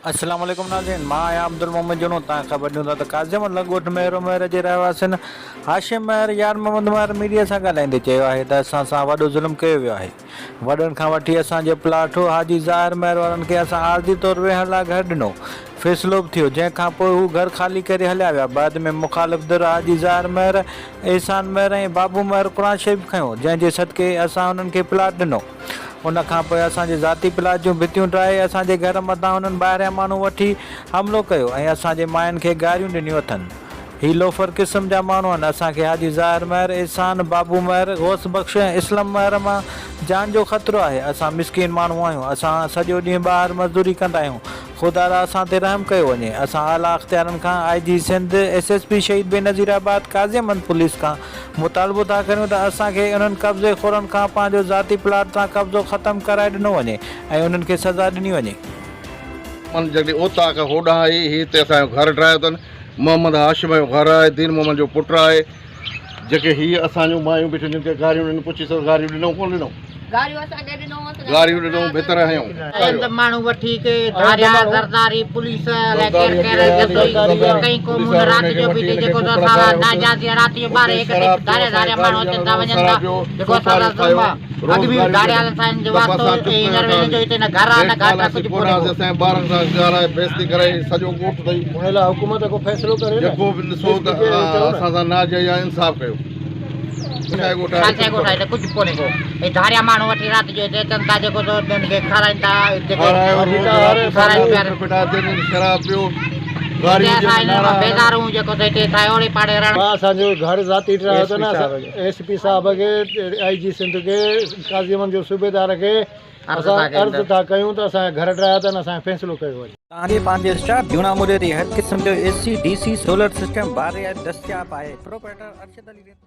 السلام عليڪم ناظرين مان آهيان عبدالمحمد جنو تان خبر ڏيون ٿا ته ڪاظم الله ڳوٺ مهرو مهر جي رهواسين هاشم مهر يار محمد مهر ميڊيا سان ڳالهائيندي چيو آهي ته اسان سان وڏو ظلم ڪيو ويو آهي وڏن کان وٺي اسان جو پلاٽ هو حاجي ظاهر مهر وارن کي اسان عارضي طور ويهڻ لاء گهر ڏنو فيصلو به ٿيو جنهن کان پوء هو گهر خالي ڪري هليا ويا بعد ۾ مخالف ڌر حاجي ظاهر مهر احسان مهر ۽ بابو مهر قرآن شريف کنيو جنهن جي صدقي اسان انهن کي پلاٽ ڏنو ان کان پوء اسان جي ذاتي پلاٽ جون ڀتيون ڊاهي اسان جي گهر مٿان انهن ٻاهريان ماڻهو وٺي حملو ڪيو ۽ اسان جي ماين کي گاريون ڏنيون اٿن. هي لوفر قسم جا ماڻهو آهن. اسان کي حاجي ظاهر مهر، احسان، بابو مهر، غوث بخش ۽ اسلم مهر مان جان جو خطرو آهي. اسان مسڪين ماڻهو آهيون. اسان سڄو ڏينهن ٻاهر مزدوري ڪندا آهيون. خدارا اسان تي رحم ڪيو وڃي. اسان اعليٰ اختيارن کان I G Sindh, S S P Shaheed Benazirabad, Qazi Ahmed police کان مطالبو ٿا ڪريون ته اسان کي انهن قبضي خورن کان پنهنجو ذاتي پلاٽ تان قبضو ختم ڪرائي ڏنو وڃي ۽ انهن کي سزا ڏني وڃي. من جڏهن اوطاق هوڏانهن آئي، هي هتي اسان جو گهر ڊاهيو اٿن. محمد هاشم جو گهر آهي، دين محمد جو پٽ آهي. جيڪي هي اسان جون مايون بيٺيون جن کي گاريون ڏنيون پڇي سس گاريون ڏنو ڪونه ڏنو؟ گاريون اسان کي ڏنو گاريون ڏنو ڀتر هنيو. چند ماڻهو وٺي ڪي ڌاريا زرداري پوليس الائي ڪير ڪير جتوئي ڪئين قومون رات جو به ٿي جيڪو اسان سان ناجائزي رات جو ٻارهين هڪ تي ڌاريا ڌاريا ماڻهو اچن ٿا وڃن ٿا جيڪو اسان سان ظلم آ اڳ به ڌاڙيالن سان هن جو واسطو هينئر به هن جو هتي نه گهر آ نه گهاٽ آ ڪجهه ڪونهي ڪو. اسان ٻارن سان ڳالهائي بيعزتي ڪرائي سڄو ڳوٺ اٿئي ان لاء حڪومت ڪو فيصلو ڪري نه جيڪو به ڏسو ته اسان سان ناجائز آ انصاف ڪيو. خالصا ڳوٺ آهي ته ڪجهه ڪونهي ڪو هي ڌاريا ماڻهو وٺي رات جو هتي اچن ٿا جيڪو سو ٻين کي کارائين ٿا جيڪو کارائين پيارين هتي اسان هن مان بيزار آهيون جيڪو سو هتي اسان اوڙي پاڙي رهڻ اسان جو گهر ذاتي ٺاهيو اٿن ايس پي صاحب کي آئي جي سنڌ کي قاضي احمد جو صوبيدار کي اسان عرض ٿا ڪيون ته اسان جا گهر ڊاهيا اٿن اسان جو فيصلو ڪيو وڃي. توهان جي پنهنجي اسٽاف جهونا موري تي هر قسم جو A C, D C, solar system باري دستياب آهي. پروپرائيٽر ارشد علي رند.